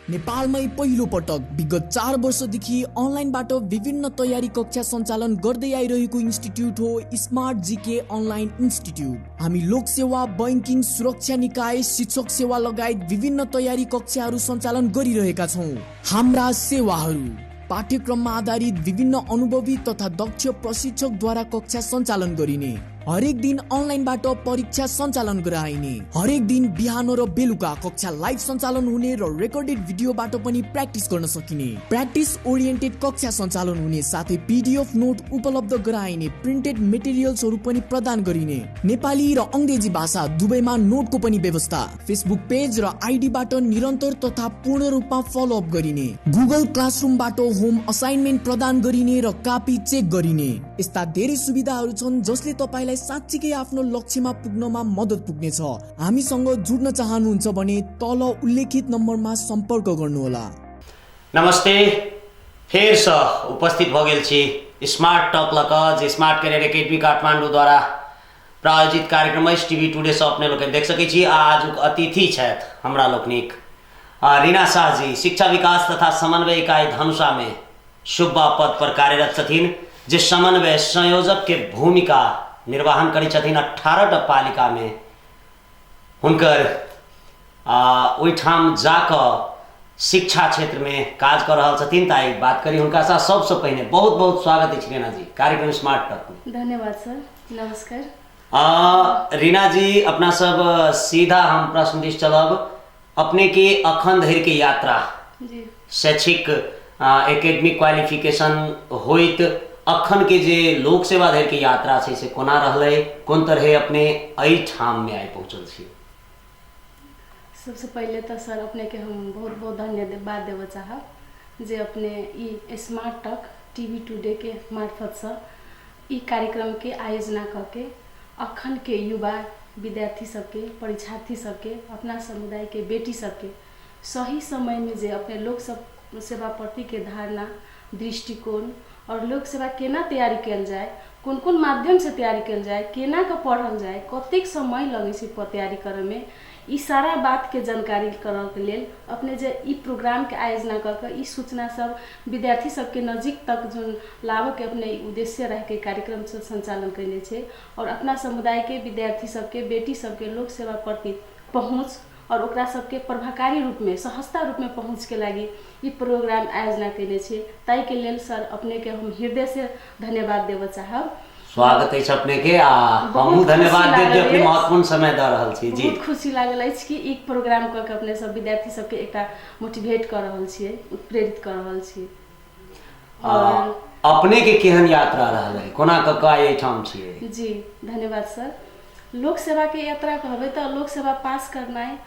नेपालमै पहिलो पटक विगत 4 वर्षदेखि अनलाइनबाट विभिन्न तयारी कक्षा सञ्चालन गर्दै आइरहेको इन्स्टिट्युट हो स्मार्ट जीके अनलाइन इन्स्टिट्युट। हामी लोकसेवा, बैंकिङ, सुरक्षा निकाय, शिक्षक सेवा लगायत विभिन्न तयारी कक्षाहरू सञ्चालन गरिरहेका छौँ। हाम्रा सेवाहरू पाठ्यक्रममा आधारित विभिन्न अनुभवी तथा दक्ष प्रशिक्षकद्वारा कक्षा सञ्चालन गरिने, हरेक दिन अनलाइनबाट परीक्षा सञ्चालन गराइने, हरेक दिन बिहान र बेलुका कक्षा लाइभ सञ्चालन हुने र रेकर्डेड भिडियोबाट पनि प्र्याक्टिस गर्न सकिने, प्र्याक्टिस ओरिएन्टेड कक्षा सञ्चालन हुने, साथै पिडिएफ नोट उपलब्ध गराइने, प्रिन्टेड मेटेरियल्सहरू पनि प्रदान गरिने, नेपाली र अङ्ग्रेजी भाषा दुवैमा नोटको पनि व्यवस्था, फेसबुक पेज र आइडीबाट निरन्तर तथा पूर्ण रूपमा फलोअप गरिने, गुगल क्लासरुमबाट होम असाइनमेन्ट प्रदान गरिने र कापी चेक गरिने। यस्ता धेरै सुविधाहरू छन् जसले तपाईँलाई साँच्चीकै आफ्नो लक्ष्यमा पुग्नमा मद्दत पुग्नेछ। हामीसँग जुड्न चाहनुहुन्छ भने तल उल्लेखित नम्बरमा सम्पर्क गर्नुहोला। नमस्ते, फेरसँ उपस्थित भऽ गेल छी स्मार्ट टॉक लऽ कऽ, जे स्मार्ट करियर एकेडमी काठमाडौँद्वारा प्रायोजित कार्यक्रम अछि। टीवी टुडेसँ अपने लोकनि देख सकै छी। आजुक अतिथि छथि हमरा लोकनिक रीना शाह जी, शिक्षा विकास तथा समन्वय इकाई धनुषामे सुब्बा पद पर कार्यरत छथिन, जे समन्वय संयोजक के भूमिका निर्वहन करै छथिन। 18 टा पालिकामे हुनकर ओहिठाम जाकऽ शिक्षा क्षेत्रमे काज कऽ रहल छथिन। तऽ आइ बात करी हुनकासँ। सबसँ पहिने बहुत बहुत स्वागत अछि रीना जी कार्यक्रम स्मार्ट टॉकमे। धन्यवाद सर, नमस्कार। रीना जी, अपना सब सीधा हम प्रश्न दिस चलब। अपने के अखन धरि के यात्रा जी शैक्षिक एकेडमिक क्वालिफिकेशन होइत अखन के जे लोक सेवा धरि के यात्रा छै से कोना रहलै, कोन तरहे अपने एहिठाममे आइ पहुँचल छी? सबसे पहिले तऽ सर अपनेके हम बहुत बहुत धन्यवाद देबऽ चाहब जे अपने ई स्मार्ट टॉक टीवी टुडेके मार्फतसँ ई कार्यक्रमके आयोजना कऽ के अखनके युवा विद्यार्थी सबके, परीक्षार्थी सबके, अपना समुदायके बेटी सबके सही समयमे जे अपने लोक सब सेवा प्रतिके धारणा, दृष्टिकोण आओर लोक सेवा केना तैयारी कयल जाय, कोन कोन माध्यमसँ तैयारी कयल जाय, केना कऽ पढ़ल जाय, कतेक समय लगै छै तैयारी करऽमे, ई सारा बातके जानकारी करऽके लेल अपने जे ई प्रोग्रामके आयोजना कऽ कऽ ई सूचना सब विद्यार्थी सबके नजिक तक जुन लाबऽके अपने उद्देश्य राखिके कार्यक्रम सब सञ्चालन कयने छै आओर अपना समुदायके विद्यार्थी सबके, बेटी सबके लोक सेवा प्रति पहुँच आओर ओकरा सबके प्रभावकारी रूपमे, सहजता रूपमे पहुँचके लागि ई प्रोग्राम आयोजना कयने छै। ताहिके लेल सर अपनेके हम हृदयसँ धन्यवाद देबऽ चाहब। स्वागत अछि अपनेके आ हमहूँ बहुत धन्यवाद खुशी देब जे लागल अपने अछि। महत्वपूर्ण समय दऽ रहल छी। जी बहुत खुशी लागल अछि कि ई प्रोग्राम कऽ के अपने सब विद्यार्थी सबके एकटा मोटिवेट कऽ रहल छियै, उत्प्रेरित कऽ रहल छी। आओर अपनेके केहन यात्रा रहलै, कोना कऽ कऽ आइ एहिठाम छियै? जी धन्यवाद सर। लोक सेवाके यात्रा कहबै तऽ लोक सेवा पास करनाइ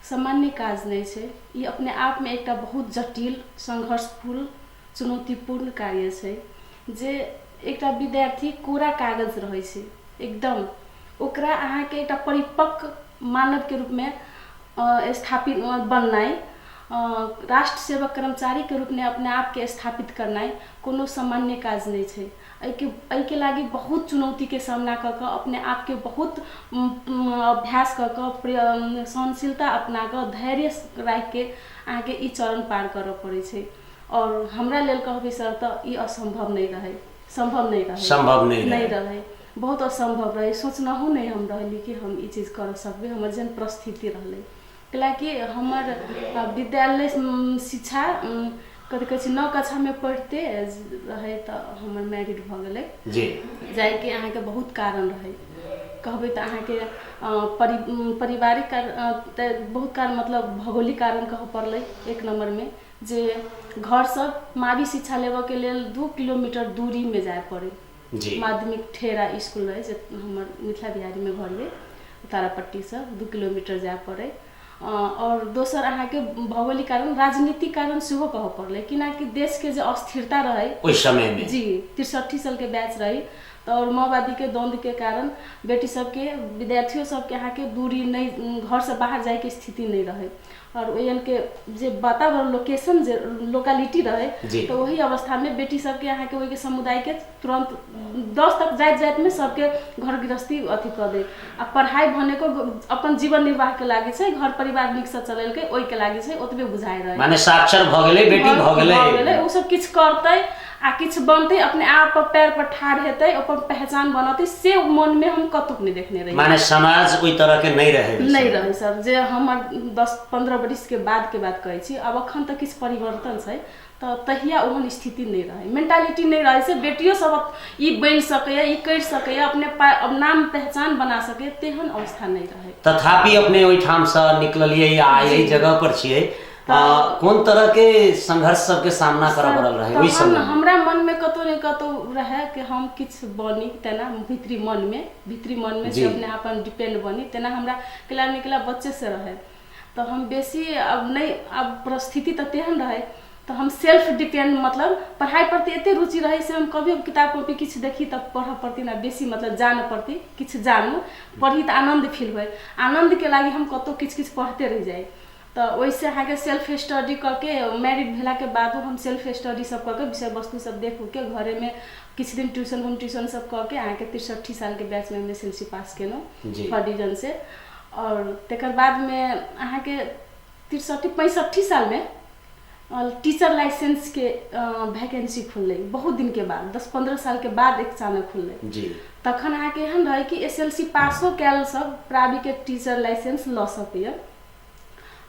सामान्य काज नहि छै। ई अपने आपमे एकटा बहुत जटिल, संघर्षपूर्ण, चुनौतीपूर्ण कार्य छै जे एकटा विद्यार्थी कोरा कागज रहै छै एकदम, ओकरा अहाँके एकटा परिपक्व मानवके रूपमे स्थापित बननाइ, राष्ट्र सेवक कर्मचारीके रूपमे अपने आपके स्थापित करनाइ कोनो सामान्य काज नहि छै। एहिके लागि बहुत चुनौतीके सामना कऽ कऽ अपने आपके बहुत अभ्यास कऽ कऽ, सहनशीलता अपना कऽ, धैर्य राखिके अहाँके ई चरण पार करऽ पड़ै छै। आओर हमरा लेल कहबै सर तऽ ई असम्भव नहि रहै, सम्भव नहि रहै, सम्भव नहि नहि रहै, रहै, बहुत असम्भव रहै। सोचनहु नहि हम रहली कि हम ई चीज कर सकबै। हमर जेहन परिस्थिति रहलै, कैलाकि हमर विद्यालय शिक्षा कथी कहै छै 9 कक्षामे पढ़िते रहै तऽ हमर मैरिड भऽ गेलै। जी जाहिके अहाँके बहुत कारण रहै। कहबै तऽ अहाँके पारिवारिक कारण तऽ बहुत कारण, मतलब भौगोलिक कारण कहऽ पड़लै एक नम्बरमे, जे घरसँ मावी शिक्षा लेबऽके लेल 2 किलोमीटर दूरीमे जाय पड़ै। जी माध्यमिक ठेरा इसकुल रहै जे हमर मिथिला बिहारीमे घर अइ, तारापट्टीसँ 2 किलोमीटर जाय पड़ै। आओर दोसर अहाँके भौगोलिक कारण, राजनीतिक कारण सेहो कहऽ पड़लै, किनाकि देशके जे अस्थिरता रहै ओहि समयमे। जी 63 सालके बैच रही तऽ तऽ आओर माओवादीके द्वन्द्वके कारण बेटी सबके, विद्यार्थियो सबके अहाँके दूरी नहि, घरसँ बाहर जाइके स्थिति नहि रहै। आओर ओहनके जे वातावरण, लोकेशन जे लोकालिटी रहै, तऽ ओही अवस्थामे बेटी सबके अहाँके ओहिके समुदायके तुरन्त 10 तक जाइत जाइतमे सबके घर गृहस्थी अथी कऽ दै। आ पढ़ाइ भनेको अपन जीवन निर्वाहके लागि छै, घर परिवार नीकसँ चलेलकै ओहिके लागि छै, ओतबे बुझाइ रहै। माने साक्षर भऽ गेलै, बेटी भऽ गेलै, भऽ गेलै, ओ सब किछु करतै आ किछु बनतै, अपने आप पर पैर पर ठाढ़ हेतै, अपन पहचान बनतै, से मनमे हम कतहु नहि देखने रही। माने समाज ओहि तरहके नहि रहै, नहि रहै सर। जे हमर 10-15 बरिसके बादके बात कहै छी, आब अखन तऽ किछु परिवर्तन छै, तऽ तहिया ओहन स्थिति नहि रहै, मेंटालिटी नहि रहै से बेटियो सब ई बनि सकैए, ई करि सकैए, अपने नाम पहचान बना सकैए, तेहन अवस्था नहि रहै। तथापि अपने ओहिठामसँ निकललियै आ एहि जगह पर छियै, कोन तरह के संघर्ष सबके सामना करऽ पड़ल रहै ओहि समय? हमरा मनमे कतौ ने कतौ रहै कि हम किछु बनी, तेना भीतरी मनमे, भीतरी मनमे से अपने अपन डिपेंड बनी, तेना हमरा कला निकला बच्चे से रहै। तऽ हम बेसी अब नहि, आब परिस्थिति तऽ तेहन रहै तऽ हम सेल्फ डिपेंड, मतलब पढ़ाइ प्रति एते रुचि रहै से हम कभी किताब कॉपी किछु देखी तऽ पढ़ऽ प्रति ने बेसी, मतलब जानऽ प्रति, किछु जानू पढ़ी तऽ आनन्द फील होइ, आनन्दके लागि हम कतहु किछु किछु पढ़ते रहि जाइ। तऽ ओहिसँ अहाँके सेल्फ स्टडी कऽ के मैरिड भेलाके बादो हम सेल्फ स्टडी सब कऽ के विषय वस्तु सब देख उखके घरेमे किछु दिन ट्यूशन, होम ट्यूशन सब कऽ के अहाँके 63 सालके बैचमे हम एस एल सी पास केलहुँ फर्स्ट डिवीजनसँ। आओर तकर बादमे अहाँके 63 65 सालमे टीचर लाइसेंसके वैकेंसी खुललै, बहुत दिनके बाद, 10-15 सालके बाद एक अचानक खुललै। तखन अहाँके एहन रहै कि एस एल सी पासो कयल सब प्रावीके टीचर लाइसेंस लऽ सकैए,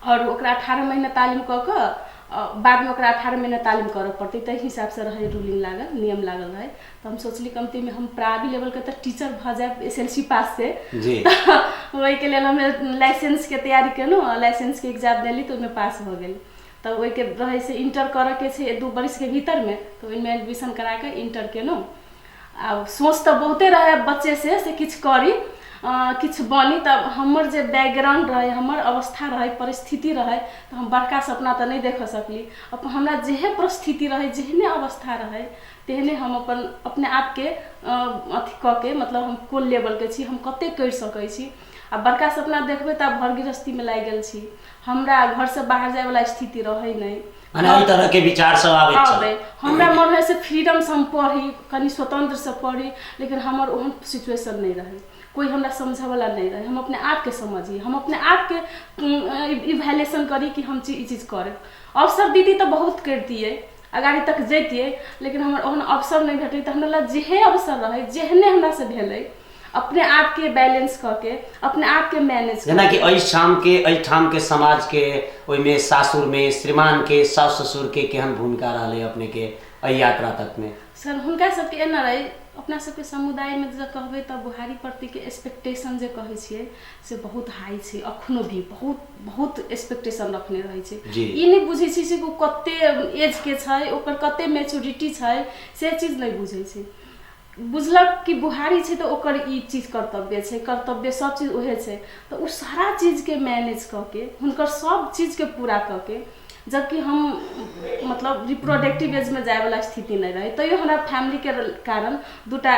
आओर ओकरा 18 महीना तालीम कऽ कऽ बादमे ओकरा 18 महीना तालीम करऽ पड़तै, ताहि हिसाबसँ रहै रूलिंग लागल, नियम लागल रहै। तऽ हम सोचली कमतीमे हम प्रावी लेवलके तऽ टीचर भऽ जायब एस एल सी पास से, ओहिके लेल हम लाइसेंसके तैयारी केलहुँ आ लाइसेंसके एग्जाम देली तऽ ओहिमे पास भऽ गेली। तऽ ओहिके रहै से इंटर करऽके छै 2 बरिसके भीतरमे, तऽ ओहिमे एडमिशन करा कऽ इंटर केलहुँ। आब सोच तऽ बहुते रहै बच्चेसँ से किछु करी, किछु बनी, तब हमर जे बैकग्राउंड रहै, हमर अवस्था रहै, परिस्थिति रहै, तऽ हम बड़का सपना तऽ नहि देखऽ सकली। अपन हमरा जेहे परिस्थिति रहै, जेहने अवस्था रहै, तेहने हम अपन अपने आपके अथी कऽ के, मतलब हम कोन लेवलके छी, हम कतेक करि सकै छी। आ बड़का सपना देखबै तऽ आब घर गृहस्थीमे लागि गेल छी, हमरा घरसँ बाहर जाइवला स्थिति रहै नहि। माने एहि तरह के विचार सब आबैत छल। आबै हमरा मन होइ से फ्रीडमसँ हम पढ़ी, कनि स्वतंत्रसँ पढ़ी, लेकिन हमर ओहन सिचुएशन नहि रहै, कोइ हमरा समझऽवला नहि रहै। हम अपने आपके समझी, हम अपने आपके इवैल्यूएशन करी कि हम ई चीज करब। अवसर दीदी तऽ बहुत करितियै, अगाड़ी तक जैतियै, लेकिन हमर ओहन अवसर नहि भेटलै। तऽ हमरा लग जेहे अवसर रहै, जेहने हमरासँ भेलै, अपने आपके बैलेंस कऽ के, अपने आपके मैनेज। जेनाकि एहिठामके एहिठामके समाजके, ओहिमे सासुरमे श्रीमानके, सासु ससुरके केहन भूमिका रहलै अपनेके एहि यात्रा तकमे? सर, हुनका सबके एना रहै, अपना सबके समुदायमे जे कहबै तऽ बुहारी प्रतिके एक्सपेक्टेशन जे कहै छियै से बहुत हाई छै, अखनो भी बहुत बहुत एक्सपेक्टेशन रखने रहै छै। ई नहि बुझै छै से ओ कते एजके छै, ओकर कते मैच्योरिटी छै, से चीज नहि बुझै छै। बुझलक कि बुहारी छै तऽ ओकर ई चीज कर्तव्य छै, कर्तव्य सब चीज उहे छै, तऽ ओ सारा चीजके मैनेज कऽ के, हुनकर सब चीजके पूरा कऽ के, जबकि हम मतलब रिप्रोडक्टिव एजमे जायवला स्थिति नहि रहै, तैयो हमरा फैमिलीके कारण दूटा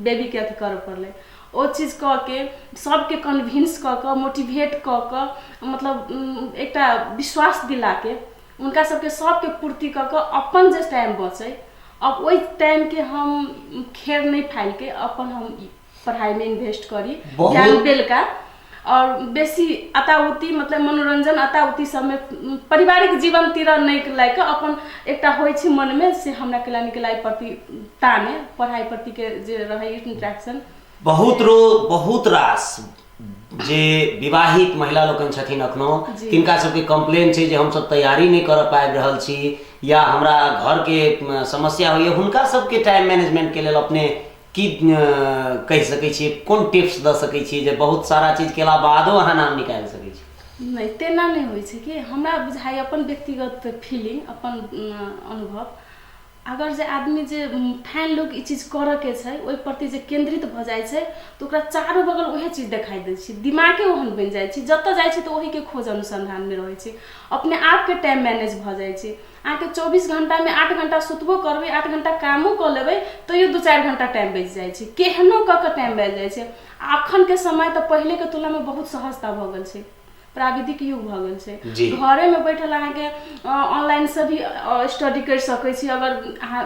बेबीके अथी करऽ पड़लै। ओ चीज कऽ के सबके कन्विन्स कऽ कऽ, मोटिवेट कऽ कऽ, मतलब एकटा विश्वास दिलाके हुनका सबके सबके पूर्ति कऽ कऽ अपन जे टाइम बचै, अब ओहि टाइमके हम खेर नहि फाइलके अपन हम पढ़ाइमे इन्वेस्ट करी ध्यान बेलुका, आओर बेसी अताउती मतलब मनोरञ्जन अताउती सबमे पारिवारिक जीवनतिर नहि लए कऽ अपन एकटा होइ छै मनमे से हमरा केला निकलाइ प्रति ताने पढ़ाइ प्रतिके जे रहै इंट्रैक्शन। बहुत रो बहुत रास जे विवाहित महिला लोकनि छथिन अखनो, तिनका सबके कम्प्लेन छै जे हमसब तैयारी नहि करऽ पाबि रहल छी या हमरा घरके समस्या होइए, हुनका सबके टाइम मैनेजमेंटके लेल अपने की कहि सकै छियै, कोन टिप्स दऽ सकै छियै जे बहुत सारा चीज केला बादो अहाँ नाम निकालि सकै छी? नहि, तेना नहि होइ छै कि हमरा बुझाइए, अपन व्यक्तिगत फीलिंग, अपन अनुभव, अगर जे आदमी जे ठानि लोक ई चीज करऽके छै, ओहि प्रति जे केन्द्रित भऽ जाइ छै, तऽ ओकरा चारू बगल उएह चीज देखाइ दै छै, दिमागे ओहन बनि जाइ छै, जतऽ जाइ छै तऽ ओहीके खोज अनुसन्धानमे रहै छै। अपने आपके टाइम मैनेज भऽ जाइ छै। अहाँके 24 घण्टामे 8 घण्टा सुतबो करबै, 8 घण्टा कामो कऽ लेबै, तैयो 2-4 घण्टा टाइम बचि जाइ छै। केहनो कऽ कऽ टाइम बचि जाइ छै। आ अखनके समय तऽ पहिलेके तुलनामे बहुत सहजता भऽ गेल छै, प्राविधिक युग भऽ गेल छै। घरेमे बैठल अहाँके ऑनलाइनसँ भी स्टडी करि सकै छी। अगर अहाँ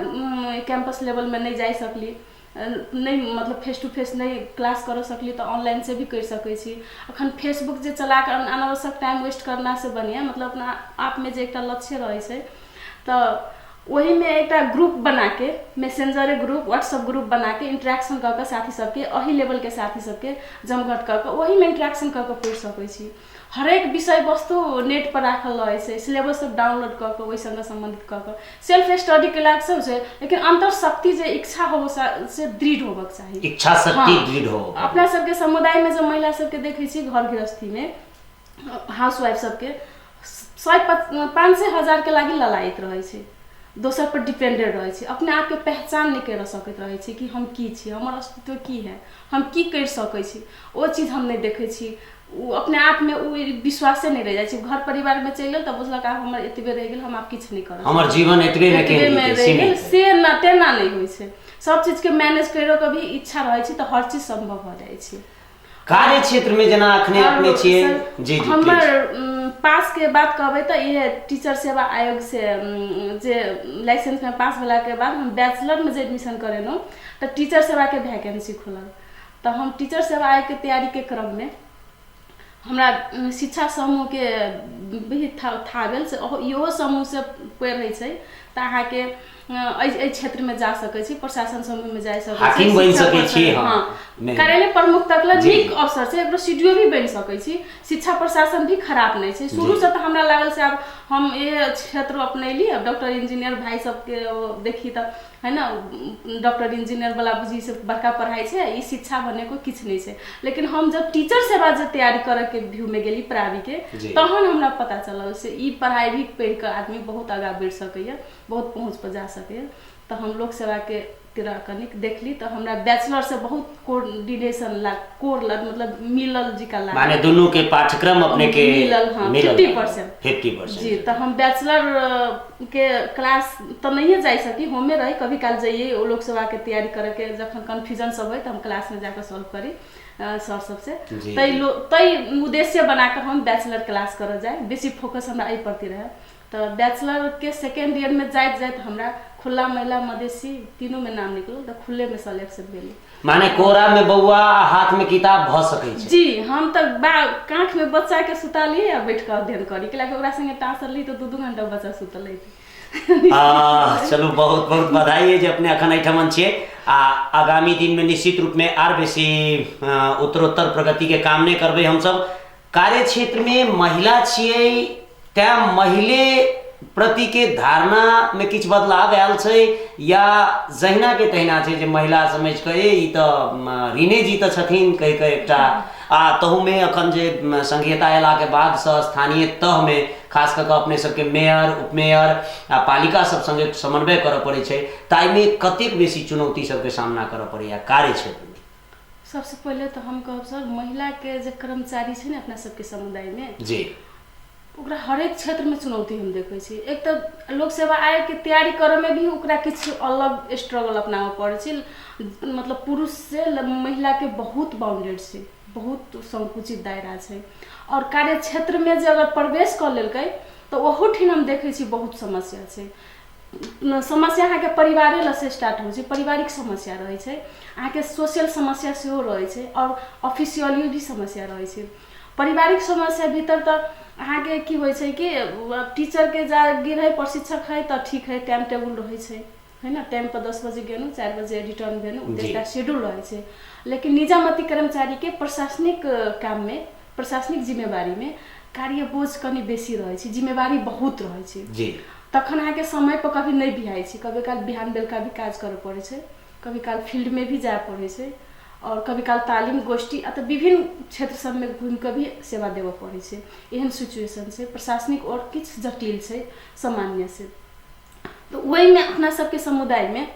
कैम्पस लेवलमे नहि जाइ सकली, नहि मतलब फेस टू फेस नहि क्लास करऽ सकली, तऽ ऑनलाइनसँ भी करि सकै छी। अखन फेसबुक जे चला कऽ अनावश्यक टाइम वेस्ट करनासँ बढ़िआँ, मतलब अपना आपमे जे एकटा लक्ष्य रहै छै, तऽ ओहिमे एकटा ग्रुप बनाके, मैसेंजरे ग्रुप, व्हाट्सअप ग्रुप बनाके इंट्रैक्शन कऽ कऽ साथी सबके, एही लेवलके साथी सबके जमघट कऽ कऽ ओहीमे इंट्रैक्शन कऽ कऽ पढ़ि सकै छी। हरेक विषय वस्तु नेट पर राखल रहै छै, सिलेबस सब डाउनलोड कऽ कऽ ओहि संगे सम्बन्धित कऽ कऽ सेल्फ स्टडी केलाक से छै, लेकिन अंतर शक्ति जे इच्छा हो से दृढ़ होबक चाही। इच्छा शक्ति दृढ़ हो। अपना सबके समुदायमे जे महिला सबके देखै छी घर गृहस्थीमे, हाउस वाइफ सबके 100, 500, 1000के लागि ललायत रहै छै, दोसर पर डिपेंडेंट रहै छै, अपने आपके पहचान नहि करि सकैत रहै छै कि हम की छी, हमर अस्तित्व की है, हम की करि सकै छी। ओ चीज हम नहि देखै छी। ओ अपने आपमे ओ विश्वासे नहि रहि जाइ छै। घर परिवारमे चलि गेल तऽ बुझलक आब हमर एतबे रहि गेल, हम आब किछु नहि करब, हमर जीवन एतबेमे एतबेमे रहि गेल। से न तेना नहि होइ छै। सब चीजके मैनेज करियो कऽ भी इच्छा रहै छै तऽ हर चीज सम्भव भऽ जाइ छै। कार्य क्षेत्र में जेना अखने अपने छियै। जी जी। हमर पास के बात कहबै तऽ इहे टीचर सेवा आयोग से जे लाइसेंस में पास भेला के बाद हम बैचलर में जे एडमिशन करेलहुँ, तऽ टीचर सेवा के वैकेंसी खुलल, तऽ हम टीचर सेवा आयोग के तैयारी के क्रम में हमरा शिक्षा समूह के भी था भेल से इहो समूह से पढ़ै छै तऽ अहाँके एहि क्षेत्रमे जा सकै छी, प्रशासन समूहमे जा सकै छी, हाकिम बनि सकै छी। हँ, कार्यालय प्रमुख तक ला नीक अवसर छै। एकरो सीडीओ भी बनि सकै छी। शिक्षा प्रशासन भी खराब नहि छै। शुरूसँ तऽ हमरा लागल से आब हम इहे क्षेत्र अपनैली, आब डॉक्टर इंजीनियर भाइ सबके देखी तऽ है न, डॉक्टर इंजीनियर वाला बुझी से बड़का पढ़ाइ छै, ई शिक्षा भनेको किछु नहि छै। लेकिन हम जब टीचर सेवा जे तैयारी करऽके व्यू में गेली प्रावीके, तहन हमरा पता चलल से ई पढ़ाइ भी पढ़ि कऽ आदमी बहुत आगाँ बढ़ि सकैए, बहुत पहुँच पर जा सकैए। तऽ हम लोक सेवाके तरह कनिक देखली तऽ हमरा बैचलर से बहुत कोऑर्डिनेशन ला कोर लग मतलब मिलल जिका लागल। माने दुनू के पाठ्यक्रम अपने के मिलल, हाँ, 50%। 50%। जी, तऽ हम बैचलर के क्लास तऽ नहिए जाइ सकी, होमे रही, कभी काल जइए। ओ लोक सेवाके तैयारी करैके जखन कन्फ्यूजन सब होइ तऽ हम क्लासमे जाकऽ सॉल्व करी सर सबसे। तै लो तै उद्देश्य बना कऽ हम बैचलर क्लास करऽ जाइ, बेसी फोकस हमरा एहि प्रति रहै। तऽ बैचलरके सेकेंड ईयरमे जाइत जाइत हमरा खुला, महिला, मधेसी तीनूमे नाम निकलल, तऽ खुलेमे सिलेक्शन भेलै। माने कोरा में बौआ आ हाथ में किताब भऽ सकै छै। जी, हम तऽ बा काँखमे बच्चाके सुता ली आ बैठ कऽ अध्ययन करी, कैलाकि ओकरा संगे टाँसल ली तऽ 2-2 घंटा बच्चा सुतल रहितै। चलू, बहुत बहुत बधाई है जे अपने अखन एहिठमन छियै आ आगामी दिनमे निश्चित रूपमे आर बेसी उत्तरोत्तर प्रगतिके कामने करबै हमसब। कार्य क्षेत्रमे महिला छियै तैँ महिले प्रतिके धारणामे किछु बदलाव आयल छै या जहिना के तहिना छै, जे महिला समझि कऽ ए ई तऽ रीने जी तऽ छथिन कहि कऽ एकटा, आ तहूमे अखन जे संघीयता अयलाके बादसँ स्थानीय तहमे खास कऽ कऽ अपने सबके मेयर, उपमेयर आ पालिका सब सङ्गे समन्वय करऽ पड़ै छै, ताहिमे कतेक बेसी चुनौती सबके सामना करऽ पड़ैया कार्य क्षेत्रमे? सबसँ पहिले तऽ हम कहब सर, महिलाके जे कर्मचारी छै ने अपना सबके समुदायमे, ओकरा हरेक क्षेत्रमे चुनौती हम देखै छी। एक तऽ लोक सेवा आयोगके तैयारी करऽमे भी ओकरा किछु अलग स्ट्रगल अपनाबऽ पड़ै छै। मतलब पुरुषसँ महिलाके बहुत बाउंडेड छै, बहुत संकुचित दायरा छै। आओर कार्य क्षेत्रमे जे अगर प्रवेश कऽ लेलकै तऽ ओहूठिन हम देखै छी बहुत समस्या छै। समस्या अहाँके परिवारे लग स्टार्ट होइ छै, पारिवारिक समस्या रहै छै, अहाँके सोशल समस्या सेहो रहै छै आओर ऑफिसियली भी समस्या रहै छै। पारिवारिक समस्या भीतर तऽ अहाँके की होइ छै कि टीचरके जा गेल है, प्रशिक्षक है तऽ ठीक है, टाइम टेबुल रहै छै, है न, टाइम पर 10 बजे गेलहुँ, 4 बजे रिटर्न भेलहुँ, एकटा शेड्यूल रहै छै। लेकिन निजामती कर्मचारीके प्रशासनिक काममे, प्रशासनिक जिम्मेवारीमे कार्य बोझ कनि बेसी रहै छै, जिम्मेवारी बहुत रहै छै। तखन अहाँके समय पर कभी नहि बिहाइ छै। कभी काल बिहान बेलुका भी काज करऽ पड़ै छै, कभी काल फील्डमे भी जाय पड़ै छै आओर कभी काल तालिम गोष्ठी आ तऽ विभिन्न क्षेत्र सबमे घुमि कऽ भी सेवा देबऽ पड़ै छै। एहन सिचुएशन छै। प्रशासनिक आओर किछु जटिल छै सामान्य से। तऽ ओहिमे अपना सबके समुदायमे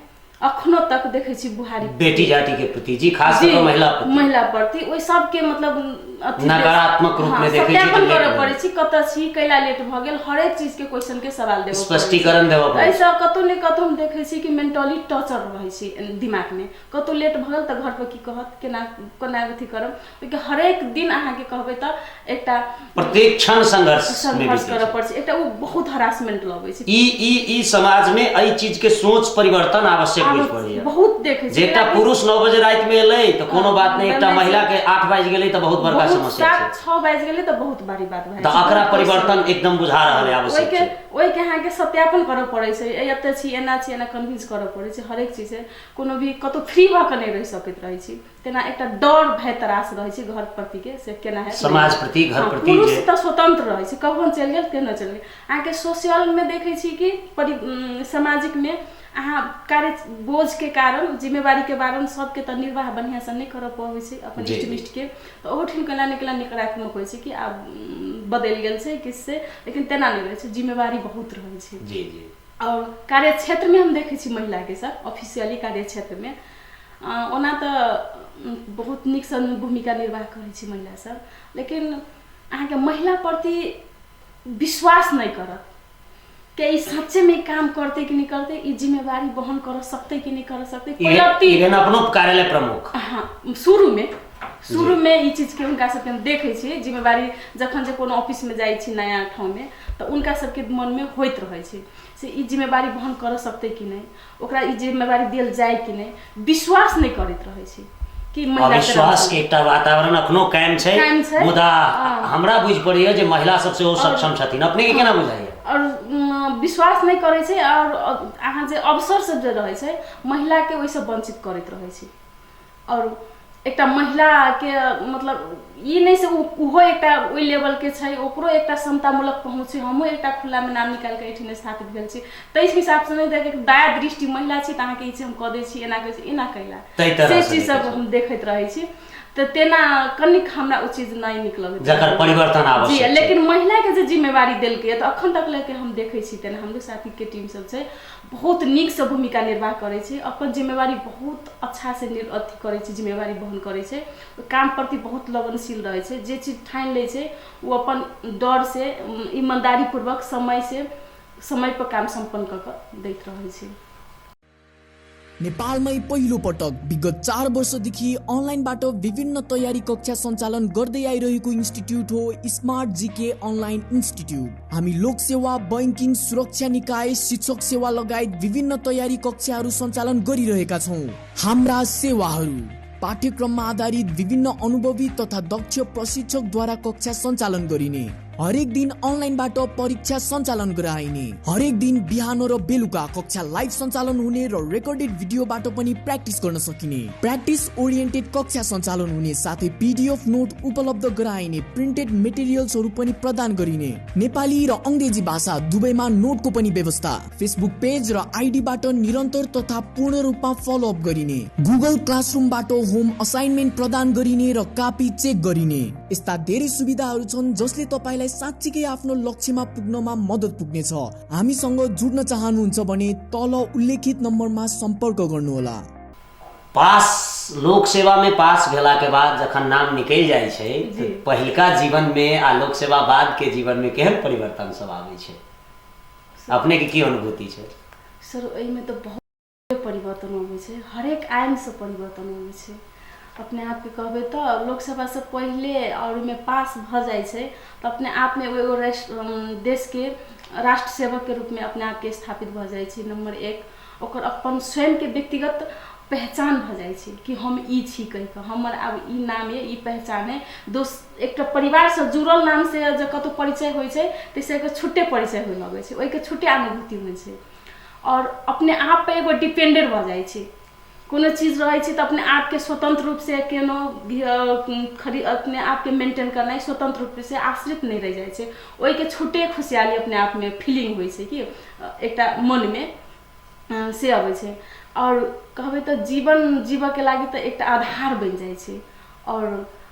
अखनो तक देखै छी बुहारी बेटी जाति के प्रति जी खास जी, कऽ महिला प्रति महिला प्रति ओहि सबके मतलब अथी नकारात्मक रूप में हँ, देखै छी तऽ सत्यापन लेट करऽ भऽ पड़ै छी कतऽ छी कैला लेट भऽ गेल हरेक चीज के क्वेश्चन के सवाल देबऽ पड़ै छै। स्पष्टीकरण देबऽ पड़ै एहिसँ कतौ ने कतौ हम देखै छी कि मेंटली टॉर्चर रहै छै दिमागमे। कतौ लेट भऽ गेल तऽ घर पर की कहत, केना कोना अथी करब, ओहिके हरेक दिन अहाँके कहबै तऽ एकटा प्रत्येक क्षण संघर्ष में संघर्ष बीतै करऽ छै। पड़ै छै, एकटा ओ बहुत हरासमेंट लगै छै। ई ई ई समाज में एहि चीज के सोच परिवर्तन आवश्यक बुझि पड़ैया। बहुत देखै जे छी एकटा पुरुष 9 बजे राति में एलै तऽ कोनो बात नहि, एकटा नहि, महिला के 8 बाजि गेलै तऽ बहुत बड़का बहुत समस्या छै। 7-6 बाजि गेलै तऽ बहुत भारी बात भए तऽ जाइ छै। एकरा परिवर्तन एकदम बुझा रहल है आवश्यक ओहिके छै। ओहिके अहाँके सत्यापन करऽ पड़ै छै, ए एतऽ छी एना छी एना कन्विंस करऽ पड़ै छै हरेक चीज से। कोनो भी कतौ फ्री भऽ कऽ नहि रहि सकैत रहै छी, तेना एकटा डर भय त्रास रहै छै घर प्रति के, से केना हैत, समाज प्रति, घर हँ, प्रति पुरुष जे- तऽ स्वतंत्र रहै छै, कखन चलि गेल केना चलि गेल। अहाँके सोशलमे देखै छी कि सामाजिकमे अहाँ कार्य बोझके कारण जिम्मेवारीके कारण सबके तऽ निर्वाह बढ़िआँसँ नहि करऽ पबै छै अपन इष्ट मिष्टके, तऽ ओहोठाम केना ने केना नकारात्मक होइ छै कि आब बदलि गेल छै किछु से, लेकिन तेना नहि रहै छै, जिम्मेवारी बहुत रहै छै। जी जी। आओर कार्य क्षेत्रमे हम देखै छी महिलाके सर ऑफिसियली कार्य क्षेत्रमे ओना तऽ बहुत नीकसँ भूमिका निर्वाह करै छै महिला सब, लेकिन अहाँके महिला प्रति विश्वास नहि करत कि ई सच्चेमे काम करतै कि नहि करतै, ई जिम्मेवारी वहन कर सकतै कि नहि कर सकतै। पहिलती इवन अपनो कार्यालय प्रमुख। हँ, शुरूमे ई चीजके हुनका सबके हम देखै छियै जिम्मेवारी, जखन जे कोनो ऑफिसमे जाइ छी नया ठाउँमे तऽ हुनका सबके मनमे होइत रहै छै से ई जिम्मेवारी वहन कर सकतै कि नहि, ओकरा ई जिम्मेवारी देल जाय कि नहि, विश्वास नहि करैत रहै छै कि महिला के अविश्वास के एकटा वातावरण अखनो कायम छै, कायम छै। मुदा हँ। हमरा बुझि पड़ैया जे महिला सब सेहो सक्षम छथिन, अपने के केना बुझाइया? आओर विश्वास नहि करै छै, आओर अहाँ जे अवसर सब जे रहै छै महिलाके ओहिसँ वञ्चित करैत रहै छै। आओर एकटा महिलाके मतलब ई नहि से ओहो एकटा ओहि लेवलके छै, ओकरो एकटा समतामूलक पहुँच छै, हमहूँ एकटा खुलामे नाम निकालिके एहिठाम स्थापित भेल छी, ताहि हिसाबसँ नहि देख दया दृष्टि महिला छी तऽ अहाँके ई चीज हम कऽ दै छी, एना करै छी एना कैला, ताहि तरह से से चीज सब देखै छी। हम देखैत रहै छी, तऽ तेना कनिक हमरा ओ चीज नहि नीक लगैत जकर परिवर्तन आवश्यक जी। छै। लेकिन महिलाके जे जिम्मेवारी देलकै तऽ अखन तक लऽके हम देखै छी तेना हमरो साथीके टीम सब छै बहुत नीकसँ भूमिका निर्वाह करै छै, अपन जिम्मेवारी बहुत अच्छासँ अथी करै छै, जिम्मेवारी वहन करै छै, ओहि काम प्रति बहुत लगनशील रहै छै, जे चीज ठानि लै छै ओ अपन डरसँ ईमानदारीपूर्वक समयसँ समय पर काम सम्पन्न कऽ कऽ दैत रहै छै। नेपालमै पहिलो पटक विगत 4 वर्षदेखि अनलाइनबाट विभिन्न तयारी कक्षा सञ्चालन गर्दै आइरहेको इन्स्टिट्युट हो स्मार्ट जीके अनलाइन इन्स्टिट्युट। हामी लोकसेवा, बैंकिङ, सुरक्षा निकाय, शिक्षक सेवा लगायत विभिन्न तयारी कक्षाहरू सञ्चालन गरिरहेका छौँ। हाम्रा सेवाहरू पाठ्यक्रममा आधारित विभिन्न अनुभवी तथा दक्ष प्रशिक्षकद्वारा कक्षा सञ्चालन गरिने, हरेक दिन अनलाइनबाट परीक्षा सञ्चालन गराइने, हरेक दिन बिहान र बेलुका कक्षा लाइभ सञ्चालन हुने र रेकर्डेड भिडियोबाट पनि प्र्याक्टिस गर्न सकिने, प्र्याक्टिस ओरिएन्टेड कक्षा सञ्चालन हुने, साथै पिडिएफ नोट उपलब्ध गराइने, प्रिन्टेड मेटेरियल्सहरू पनि प्रदान गरिने, नेपाली र अङ्ग्रेजी भाषा दुवैमा नोटको पनि व्यवस्था, फेसबुक पेज र आइडीबाट निरन्तर तथा पूर्ण रूपमा फलोअप गरिने, गुगल क्लासरुमबाट होम असाइनमेन्ट प्रदान गरिने र कापी चेक गरिने। यस्ता धेरै सुविधाहरू छन् जसले तपाईलाई साँच्चीकै आफ्नो लक्ष्यमा पुग्नमा मद्दत पुग्नेछ। हामीसँग जुड्न चाहनुहुन्छ भने तल उल्लेखित नम्बरमा सम्पर्क गर्नुहोला। पास लोक सेवा में पास भेला के बाद जखन नाम निकलि जाइ छै तऽ पहिलका जीवन में आ लोक सेवा बाद के जीवन में केहन परिवर्तन सब आबै छै, अपने के की अनुभूति छै? सर एहिमे तऽ बहुत परिवर्तन अबै छै, हरेक आयामसँ परिवर्तन अबै छै। अपने आपके कहबै तऽ लोकसभासँ पहिले आओर ओहिमे पास भऽ जाइ छै तऽ अपने आपमे ओ एगो देशके राष्ट्र सेवकके रूपमे अपने आपके स्थापित भऽ जाइ छै। नम्बर 1 ओकर अपन स्वयंके व्यक्तिगत पहचान भऽ जाइ छै कि हम ई छी कहि कऽ, हमर आब ई नाम यऽ, ई पहचान अइ। एकटा परिवारसँ जुड़ल नामसँ जे कतहु परिचय होइ छै ताहिसँ एकर छुट्टे परिचय होइ लगै छै, ओहिके छुट्टे अनुभूति होइ छै आओर अपने आप पर एगो डिपेंडेंट भऽ जाइ छै। कोनो चीज रहै छै तऽ अपने आपके स्वतंत्र रूपसँ केनो खरी अपने आपके मेंटेन करनाइ, स्वतंत्र रूपसँ आश्रित नहि रहि जाइ छै, ओहिके छुट्टे खुशहाली अपने आपमे फीलिंग होइ छै कि एकटा मनमे से अबै छै। आओर कहबै तऽ जीवन जीवऽके लागि तऽ एकटा आधार बनि जाइ छै। आओर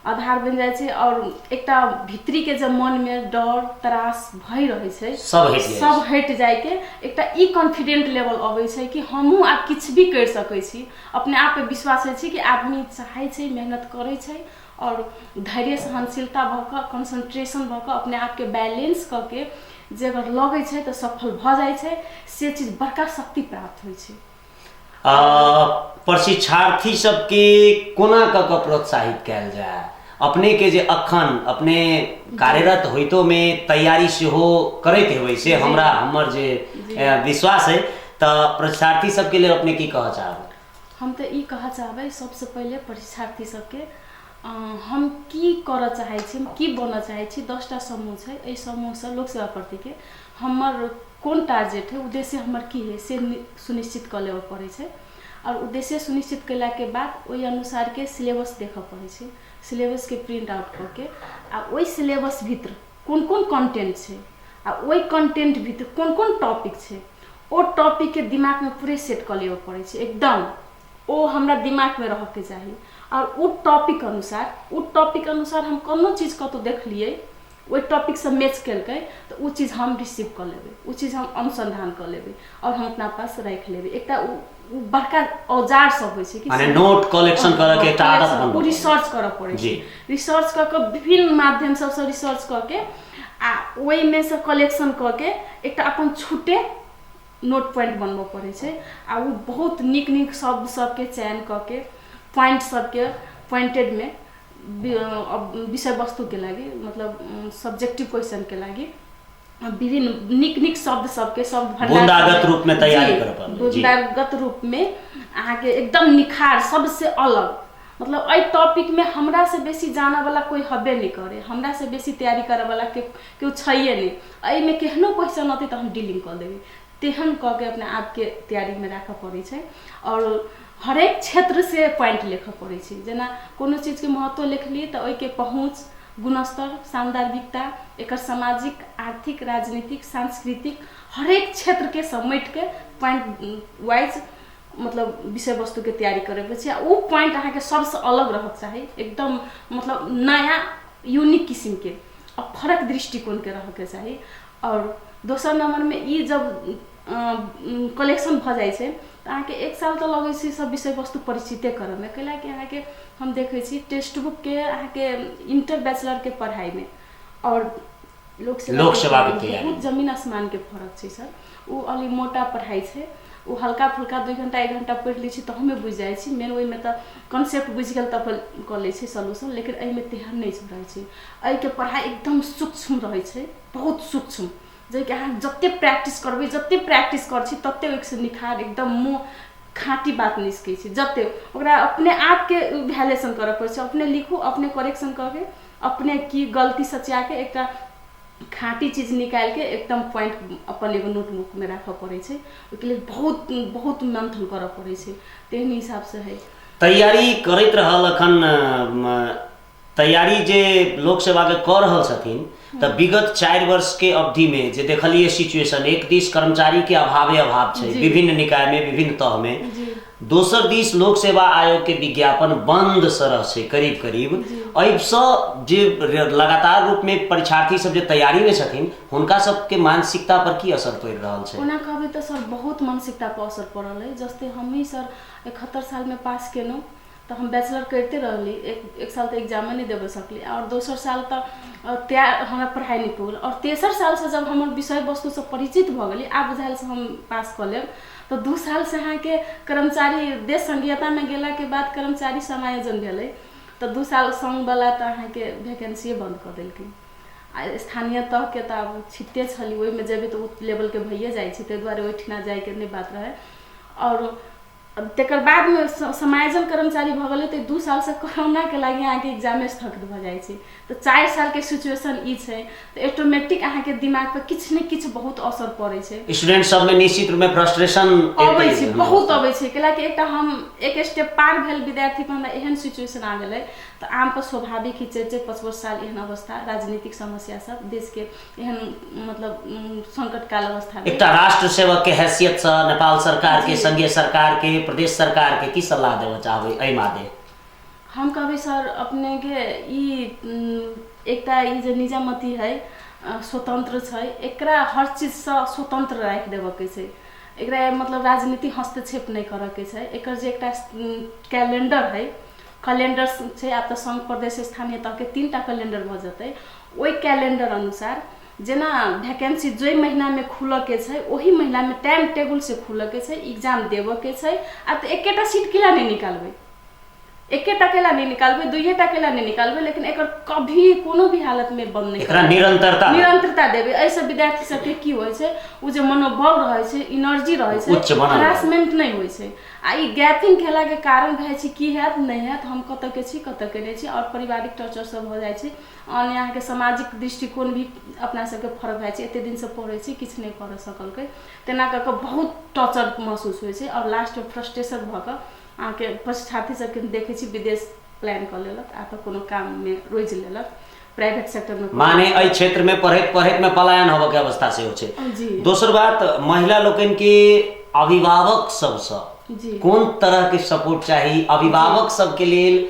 आधार बनि जाइ छै। आओर एकटा भीतरीके जे मनमे डर त्रास भय रहै छै सब हटि जाइ सब हटि जाइके एकटा ई कॉन्फिडेंट लेवल अबै छै कि हमहूँ आब किछु भी करि सकै छी। अपने आप पे विश्वास होइ छै कि आदमी चाहै छै, मेहनत करै छै आओर धैर्य सहनशीलता भऽ कऽ कॉन्सेंट्रेशन भऽ कऽ अपने आपके बैलेंस कऽ के जे अगर लगै छै तऽ सफल भऽ जाइ छै, से चीज बड़का शक्ति प्राप्त होइ छै। प्रशिक्षार्थी सबके कोना कऽ कऽ प्रोत्साहित कयल जाय? अपनेके जे अखन अपने कार्यरत होइतोमे तैयारी सेहो करैत हेबै से हमरा हमर जे विश्वास है, तऽ प्रशिक्षार्थी सबके लेल अपने की कहऽ चाहबै? हम तऽ ई कहऽ चाहबै सबसँ पहिले परीक्षार्थी सबके, हम की करऽ चाहै छी, हम की बनऽ चाहै छी, 10टा समूह छै, एहि समूहसँ लोक सेवा प्रतिके हमर कोन टारगेट है, उद्देश्य हमर की है, से सुनिश्चित कऽ लेबऽ पड़ै छै। आओर उद्देश्य सुनिश्चित कयलाके बाद ओहि अनुसारके सिलेबस देखऽ पड़ै छै, सिलेबसके प्रिंट आउट कऽ के आ ओहि सिलेबस भीतर कोन कोन कंटेंट छै आ ओहि कंटेंट भीतर कोन कोन टॉपिक छै, ओ टॉपिकके दिमागमे पूरे सेट कऽ लेबऽ पड़ै छै एकदम, ओ हमरा दिमागमे रहऽके चाही। आओर ओ टॉपिक अनुसार हम कोनो चीज कतहु देखलियै, ओहि टॉपिकसँ मैच केलकै तऽ ओ चीज हम रिसीव कऽ लेबै, ओ चीज हम अनुसन्धान कऽ लेबै आओर हम अपना पास राखि लेबै। एकटा ओ बड़का औजार सब होइ छै कि माने नोट कलेक्शन करऽ के एकटा आदत बनबऽ ओ रिसर्च करऽ पड़ै छै। रिसर्च कऽ कऽ विभिन्न माध्यम सबसँ रिसर्च कऽ के आ ओहिमे सँ कलेक्शन कऽ के एकटा अपन छुटे नोट पॉइंट बनबऽ पड़ै छै। आ ओ बहुत नीक नीक शब्द सबके चयन कऽ के पॉइंट सबके पॉइंटेडमे विषय वस्तुके लागि, मतलब सब्जेक्टिव क्वेश्चनके लागि विभिन्न नीक नीक शब्द सबके शब्द भंडार बुन्दागत रूपमे तैयारी करऽ पड़लै। बुन्दागत रूपमे अहाँके एकदम निखार, सबसे अलग, मतलब एहि टॉपिकमे हमरासँ बेसी जानऽवला कोइ हबे नहि करे, हमरासँ बेसी तैयारी करऽवला के केओ छैहे नहि, एहिमे केहनो क्वेश्चन अतै तऽ हम डीलिंग कऽ लेबै, तेहन कऽ के अपना आपके तैयारीमे राखऽ पड़ै छै। आओर हरेक क्षेत्रसँ पॉइंट लिखऽ पड़ै छै, जेना कोनो चीजके महत्व लिखली तऽ ओहिके पहुँच, गुणस्तर, सान्दर्भिकता, एकर सामाजिक, आर्थिक, राजनीतिक, सांस्कृतिक हरेक क्षेत्रके समेटिके पॉइंट वाइज मतलब विषय वस्तुके तैयारी करै पड़ै छै। आ ओ पॉइंट अहाँके सबसँ अलग रहक चाही, एकदम मतलब नया यूनिक किसिमके आ फरक दृष्टिकोणके रहऽके चाही। आओर दोसर नम्बरमे ई जब कलेक्शन भऽ जाइ छै तऽ अहाँके एक साल तऽ लगै छै सब विषय वस्तु परिचिते करऽमे, कैलाकि अहाँके हम देखै छी टेक्स्ट बुकके अहाँके इंटर बैचलरके पढ़ाइमे आओर लोक सेवाके तैयारी बहुत जमीन आसमानके फरक छै सर। ओ अलि मोटा पढ़ाइ छै, ओ हल्का फुल्का 2 घन्टा 1 घन्टा पढ़ि लै छी तऽ हमे बुझि जाइ छी, मेन ओहिमे तऽ कॉन्सेप्ट बुझि गेल तऽ अपन कऽ लै छै सॉल्यूशन, लेकिन एहिमे तेहन नहि रहै छै। एहिके पढ़ाइ एकदम सूक्ष्म रहै छै, बहुत सूक्ष्म, जेकि अहाँ जतेक प्रैक्टिस करबै, जतेक प्रैक्टिस करै छी ततेक ओहिसँ निखार एकदम मुँह खाँटी बात निसकै छै। जतेक ओकरा अपने आपके इवैल्यूएशन करऽ पड़ै छै, अपने लिखू, अपने करेक्शन कऽ के अपने की गलती सचियाके एकटा खाँटी चीज निकालिके एकदम पॉइंट अपन एगो नोटबुकमे राखऽ पड़ै छै। ओहिके लेल बहुत बहुत मंथन करऽ पड़ै छै, तेहन हिसाबसँ है। तैयारी करैत रहल अखन तैयारी जे लोक सेवाके कऽ रहल छथिन तऽ विगत 4 वर्षके अवधिमे जे देखलियै सिचुएशन, एक दिस कर्मचारीके अभावे अभाव छै विभिन्न निकायमे, विभिन्न तहमे, दोसर दिस लोक सेवा आयोगके विज्ञापन बंद सरह छै करीब करीब, एहिसँ जे लगातार रूपमे परीक्षार्थी सब जे तैयारीमे छथिन हुनका सबके मानसिकता पर की असर पड़ि रहल छै? ओना कहबै तऽ सर बहुत मानसिकता पर असर पड़ल अइ। जस्ते हमही सर 71 सालमे पास केलहुँ तऽ हम बैचलर करिते रहली, एक एक साल तऽ एग्जामे नहि देबऽ सकली आओर दोसर साल तऽ तैयार हमरा पढ़ाइ नहि पुगल। आओर तेसर सालसँ जब हमर विषय वस्तुसँ परिचित भऽ गेली, आब बुझायल से हम पास कऽ लेब, तऽ 2 सालसँ अहाँके कर्मचारी देश संघीयतामे गेलाके बाद कर्मचारी समायोजन भेलै तऽ 2 साल संघवला तऽ अहाँके वैकेंसिए बन्द कऽ देलकै। आ स्थानीय तहके तऽ आब छिते छली, ओहिमे जेबै तऽ ओ लेवलके भइए जाइ छै, ताहि दुआरे ओहिठिना जाइके नहि बात रहै। आओर तकर बादमे समायोजन कर्मचारी भऽ गेलै तऽ 2 सालसँ कोरोनाके लागि अहाँके एग्जामे स्थगित भऽ जाइ छै। तऽ 4 सालके सिचुएशन ई छै तऽ ऑटोमेटिक अहाँके दिमागपर किछु ने किछु बहुत असर पड़ै छै। स्टूडेंट सबमे निश्चित रूपमे फ्रस्ट्रेशन अबै छै, बहुत अबै छै, कैलाकि एकटा हम एक स्टेप पार भेल विद्यार्थी पर हमरा एहन सिचुएशन आ गेलै तऽ आम पर स्वाभाविक ही चारि चारि पाँच पाँच साल एहन अवस्था, राजनीतिक समस्या सब, देशके एहन मतलब संकटकाल अवस्था। एकटा राष्ट्र सेवक के हैसियत से नेपाल सरकार के, संघीय सरकार के, प्रदेश सरकार के की सलाह देबऽ चाहबै एहि मादे? हम कहबै सर अपनेके ई एकटा ई जे निजामती है, स्वतंत्र छै, एकरा हर चीजसँ स्वतंत्र राखि देबऽके छै। एकरा मतलब राजनीति हस्तक्षेप नहि करऽके छै। एकर जे एकटा कैलेंडर है, कैलेंडर छै, आब तऽ संघ प्रदेश स्थानीय तहके 3टा कैलेंडर भऽ जेतै। ओहि कैलेंडर अनुसार जेना वैकेंसी जाहि महीनामे खुलऽके छै ओहि महीनामे टाइम टेबुल से खुलऽके छै, एग्जाम देबऽके छै। आ तऽ एकेटा सीट किला नहि निकालबै, एकेटा केला नहि निकालबै, दुइएटा केला नहि निकालबै, लेकिन एकर कभी कोनो भी हालतमे बंद नहि। एकरा निरंतरता। निरंतरता देबै। एहिसँ विद्यार्थी सबके की होइ छै, ओ जे मनोबल रहै छै, एनर्जी रहै छै, उच्च बनल। हरासमेंट नहि होइ छै। आ ई गैपिंग केलाके कारण भए छै की हैत नहि हैत, हम कतऽके छी कतऽके नहि छी, आओर पारिवारिक टॉर्चर सब भऽ जाइ छै। अन्य अहाँके सामाजिक दृष्टिकोण भी अपना सबके फरक भए जाइ छै। एते दिनसँ पढ़ै छी, किछु नहि कर सकलकै, तेना कऽ कऽ बहुत टॉर्चर महसूस होइ छै। आओर लास्टमे फ्रस्ट्रेशन भऽ कऽ अहाँके परीक्षार्थी सबके देखै छी विदेश प्लान कऽ लेलक आ तऽ कोनो काममे रोजि लेलक प्राइवेट सेक्टरमे। माने एहि क्षेत्र में पढ़ैत पढ़ैत में पलायन होबऽ के अवस्था सेहो छै। जी। दोसर बात, महिला लोकनि के अभिभावक सबसँ कोन तरह के सपोर्ट चाही? अभिभावक सबके लेल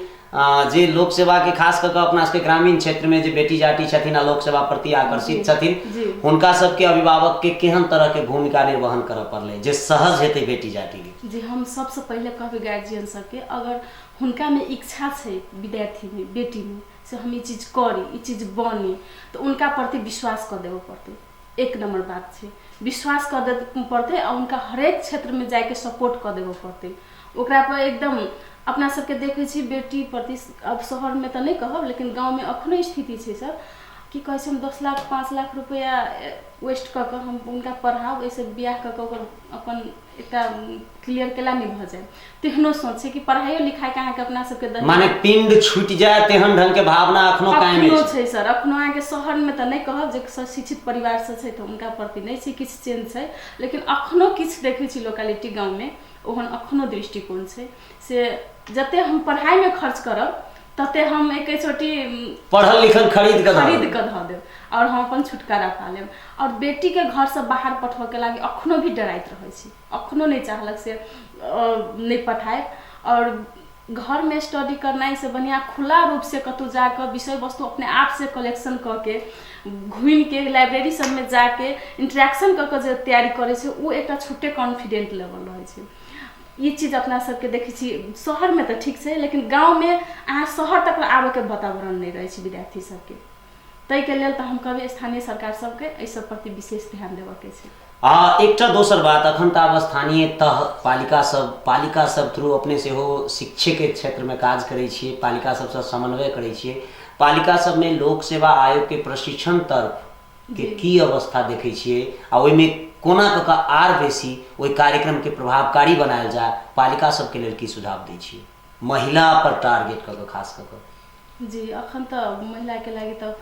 जे लोक सेवा के खास कऽ कऽ अपना सबके ग्रामीण क्षेत्र में जे बेटी जाटी छथिन आ लोक सेवा प्रति आकर्षित छथिन, हुनका सबके अभिभावक के केहन तरह के भूमिका निर्वहन करऽ पड़लै जे सहज हेतै बेटी जाटी के? जी, हम सबसँ पहिले कहबै गार्जियन सबके, अगर हुनकामे इच्छा छै विद्यार्थीमे, बेटीमे, से हम ई चीज करी, ई चीज बनी, तऽ उनका प्रति विश्वास कऽ देबऽ पड़तै। एक नंबर बात छै विश्वास कऽ देबऽ पड़तै आ हुनका हरेक क्षेत्रमे जाइके सपोर्ट कऽ देबऽ पड़तै ओकरा पर एकदम। अपना सबके देखै छी बेटी प्रति, अब शहरमे तऽ नहि कहब, लेकिन गाँवमे अखनो स्थिति छै सर, की कहै छै, हम 10 लाख 5 लाख रुपैआ वेस्ट कऽ कऽ हम हुनका पढ़ाउ, एहिसँ बियाह कऽ कऽ ओकर अपन एकटा क्लियर केला नहि भऽ जाय? तेहनो सोच छै कि पढ़ाइयो लिखाइके अहाँके अपना सबके दहेज माने पिंड छूटि जाय तेहन ढंग के भावना अखनो कायम अखनो अछि। छै सर, अखनो। अहाँके शहरमे तऽ नहि कहब, जे शिक्षित परिवारसँ छै तऽ हुनका प्रति नहि छै, किछु चेंज छै, लेकिन अखनो किछु देखै छी लोकालिटी गाँवमे ओहन अखनो दृष्टिकोण छै से जते हम पढ़ाइमे खर्च करब तते हम एकैचोटि पढ़ल लिखल खरीद कऽ धऽ खरीद देब। कऽ धऽ देब आओर हम अपन छुटकारा पा लेब। आओर बेटीके घरसँ बाहर पठबऽके लागि अखनो भी डराइत रहै छी, अखनो नहि चाहलक से नहि पठायब। आओर घरमे स्टडी करनाइसँ बढ़िआँ खुला रूपसँ कतहु जाकऽ विषय वस्तु अपने आपसँ कलेक्शन कऽ के, घुमिके, लाइब्रेरी सबमे जाके इंटरेक्शन कऽ कऽ जे तैयारी करै छै, ओ एकटा छुट्टे कॉन्फिडेंट लेवल रहै छै। ई चीज अपना सबके देखै छी शहरमे तऽ ठीक छै, लेकिन गाँवमे अहाँ शहर तक आबऽके वातावरण नहि रहै छै विद्यार्थी सबके। ताहिके लेल तऽ हम कहबै स्थानीय सरकार सबके एहि सब प्रति विशेष ध्यान देबऽके छै। आ एकटा दोसर बात, अखन तऽ आब स्थानीय तह पालिका सब थ्रू अपने सेहो शिक्षेके क्षेत्रमे काज करै छियै, पालिका सबसँ समन्वय करै छियै। पालिका सबमे लोक सेवा आयोगके प्रशिक्षण तरफ के की अवस्था देखै छियै आ ओहिमे कोना कऽ कऽ आर बेसी ओहि कार्यक्रमके प्रभावकारी बनायल जाय, पालिका सबके लेल की सुझाव दै छियै, महिला पर टारगेट कऽ कऽ, खास कऽ कऽ? जी, अखन तऽ महिलाके लागि तऽ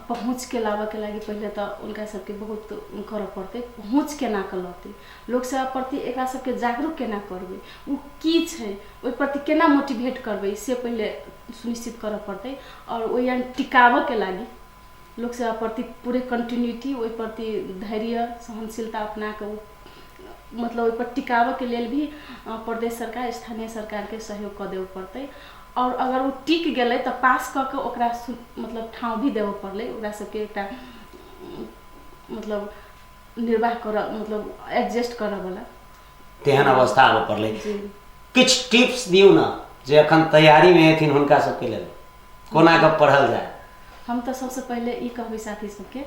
पहुँचके लाबऽके लागि पहिले तऽ हुनका सबके बहुत करऽ पड़तै। पहुँच केना कऽ लौतै लोक सेवा प्रति, एकरा सबके जागरूक केना करबै, ओ की छै, ओहि प्रति केना मोटिवेट करबै, से पहिले सुनिश्चित करऽ पड़तै। आओर ओहि टिकाबऽके लागि लोक सेवा प्रति पूरे कंटिन्यूटी, ओहि प्रति धैर्य, सहनशीलता अपना कऽ मतलब ओहिपर टिकाबऽके लेल भी प्रदेश सरकार, स्थानीय सरकारके सहयोग कऽ देबऽ पड़तै। आओर अगर ओ टिक गेलै तऽ पास कऽ कऽ ओकरा मतलब ठाँव भी देबऽ पड़लै, ओकरा सबके एकटा मतलब निर्वाह करऽ, मतलब एडजस्ट करऽ वाला तेहन अवस्था आबऽ पड़लै। किछु टिप्स दियौ ने, जे अखन तैयारीमे हेथिन हुनका सबके लेल, कोना कऽ पढ़ल जाय? हम तऽ सबसँ पहिले ई कहबै साथी सबके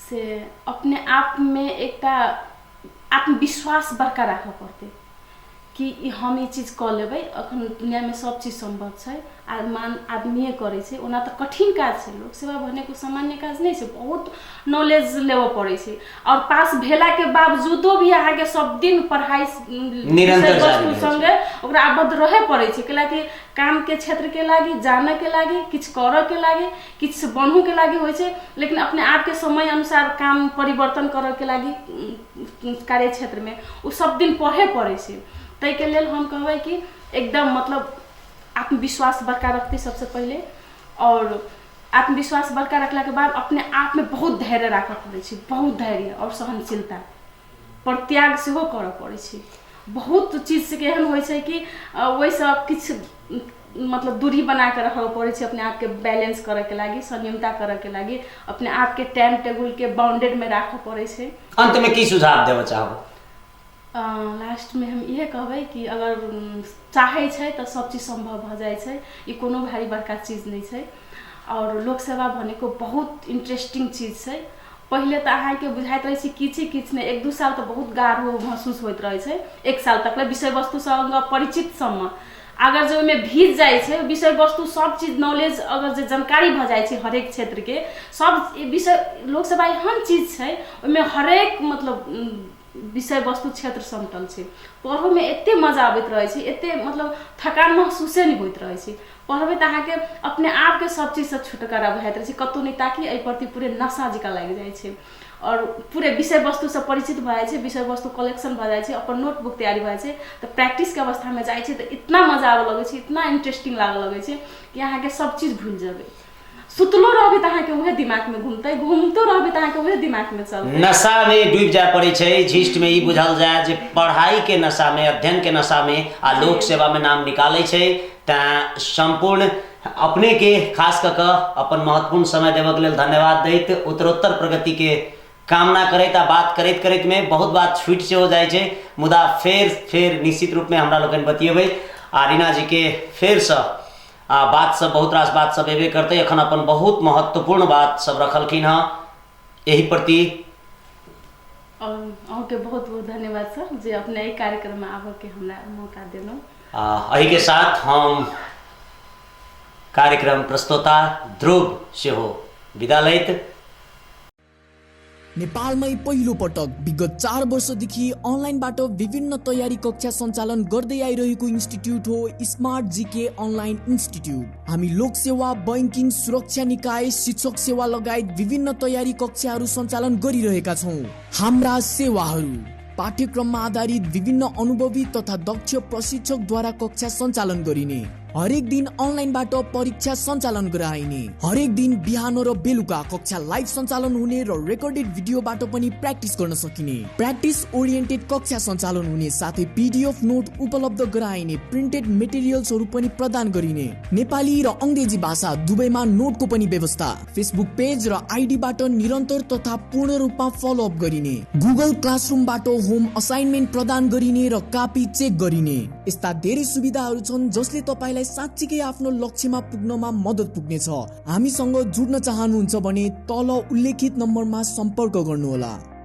से अपने आपमे एकटा आत्मविश्वास बड़का राखऽ पड़तै कि ई हम ई चीज कऽ लेबै। अखन दुनिआँमे सब चीज सम्भव छै आ मान आदमीए करै छै। ओना तऽ कठिन काज छै, लोक सेवा भनेको सामान्य काज नहि छै, बहुत नॉलेज लेबऽ पड़ै छै। आओर पास भेलाके बावजूदो भी अहाँके सब दिन पढ़ाइ निरन्तर जारी वस्तु रहै छै। सङ्गे ओकरा आबद्ध रहै पड़ै छै, कैलाकि कामके क्षेत्रके लागि, जानऽके लागि, किछु करऽके लागि, किछु बनहुके लागि होइ छै। लेकिन अपने आपके समय अनुसार काम परिवर्तन करऽके लागि कार्य क्षेत्रमे ओ सब दिन पढ़े पड़ै छै। ताहिके लेल हम कहबै कि एकदम मतलब आत्मविश्वास बड़का रखतै सबसँ पहिले। आओर आत्मविश्वास बड़का रखलाके बाद अपने आपमे बहुत धैर्य राखऽ पड़ै छै, बहुत धैर्य आओर सहनशीलता पर त्याग सेहो करऽ पड़ै छै। बहुत चीजके एहन होइ छै कि ओहिसँ किछु मतलब दूरी बना के रखऽ पड़ै छै अपने आपके बैलेंस करऽके लागि, संयमता करऽके लागि, अपने आपके टाइम टेबुलके बाउंडेडमे राखऽ पड़ै छै। अंतमे की सुझाव देबऽ चाहब? लास्टमे हम इहे कहबै कि अगर चाहै छै तऽ सब चीज सम्भव भऽ जाइ छै, ई कोनो भारी बड़का चीज नहि छै। आओर लोक सेवा भनेको बहुत इंटरेस्टिंग चीज छै। पहिले तऽ अहाँके बुझाइत रहै छै किछु किछु नहि, 1-2 साल तऽ बहुत गाढ़ो महसूस होइत रहै छै, 1 साल तक ले विषय वस्तुसँग परिचित सम्म। अगर जे ओहिमे भीज जाइ छै विषय वस्तु सब चीज नॉलेज अगर जे जानकारी भऽ जाइ छै हरेक क्षेत्रके सब विषय, लोक सेवा एहन चीज छै ओहिमे हरेक मतलब विषय वस्तु क्षेत्र समटल छै। पढ़ोमे एते मजा आबैत रहै छै, एते मतलब थकान महसूसे नहि होइत रहै छै। पढ़बै तऽ अहाँके अपने आपके सब चीजसँ छुटकारा बुझाइत रहै छै, कतहु नहि ताकि एहि प्रति पूरे नशा जकाँ लागि जाइ छै और पूरे विषय वस्तुसँ परिचित भऽ जाइ छै, विषय वस्तु कलेक्शन भऽ जाइ छै, अपन नोटबुक तैयारी भऽ जाइ छै। तऽ प्रैक्टिसके अवस्थामे जाइ छै तऽ इतना मजा आबऽ लगै छै, इतना इंटरेस्टिंग लागऽ लगै छै कि अहाँके सब चीज भूलि जेबै। सुतलो रहबै तऽ अहाँके उहे दिमागमे घूमतै, घूमतो रहबै तऽ अहाँके उहे दिमागमे चलतै। नशामे डूबि जाय पड़ै छै, झिष्टमे ई बुझल जाय जे पढ़ाइके नशामे, अध्ययनके नशामे आ लोक सेवामे नाम निकालै छै। तैँ सम्पूर्ण अपनेके खास कऽ कऽ अपन महत्वपूर्ण समय देबऽके लेल धन्यवाद दैत उत्तरोत्तर प्रगतिके कामना करैत आ बात करैत करैतमे बहुत बात छूटि सेहो जाइ छै, मुदा फेर फेर निश्चित रूपमे हमरा लोकनि बतियेबै आ रीना जीके फेरसँ आ बात सब बहुत रास बात सब एबे करतै। एखन अपन बहुत महत्वपूर्ण बात सब रखलखिन हँ, एहि प्रति और अहूँके बहुत बहुत धन्यवाद सर जे अपने एहि कार्यक्रममे आबऽके हमरा मौका देलहुँ। एहिके साथ हम कार्यक्रम प्रस्तोता ध्रुव सेहो विदा लैत। नेपालमै पहिलो पटक विगत 4 वर्षदेखि अनलाइनबाट विभिन्न तयारी कक्षा सञ्चालन गर्दै आइरहेको इन्स्टिट्युट हो स्मार्ट जीके अनलाइन इन्स्टिट्युट। हामी लोकसेवा, बैंकिङ, सुरक्षा निकाय, शिक्षक सेवा लगायत विभिन्न तयारी कक्षाहरू सञ्चालन गरिरहेका छौँ। हाम्रा सेवाहरू पाठ्यक्रममा आधारित विभिन्न अनुभवी तथा दक्ष प्रशिक्षकद्वारा कक्षा सञ्चालन गरिने, हरेक दिन अनलाइनबाट परीक्षा सञ्चालन गराइने, हरेक दिन बिहान र बेलुका कक्षा लाइभ सञ्चालन हुने र रेकर्डेड भिडियोबाट पनि प्र्याक्टिस गर्न सकिने, प्र्याक्टिस ओरिएन्टेड कक्षा सञ्चालन हुने, साथै पिडिएफ नोट उपलब्ध गराइने, प्रिन्टेड मेटेरियल्सहरू पनि प्रदान गरिने, नेपाली र अङ्ग्रेजी भाषा दुवैमा नोटको पनि व्यवस्था, फेसबुक पेज र आइडीबाट निरन्तर तथा पूर्ण रूपमा फलोअप गरिने, गुगल क्लासरुमबाट होम असाइनमेन्ट प्रदान गरिने र कापी चेक गरिने। यस्ता धेरै सुविधाहरू छन् जसले तपाईलाई साँच्चीकै आफ्नो लक्ष्यमा पुग्नमा मद्दत पुग्नेछ। हामीसँग जुड्न चाहनुहुन्छ भने तल उल्लेखित नम्बरमा सम्पर्क गर्नुहोला।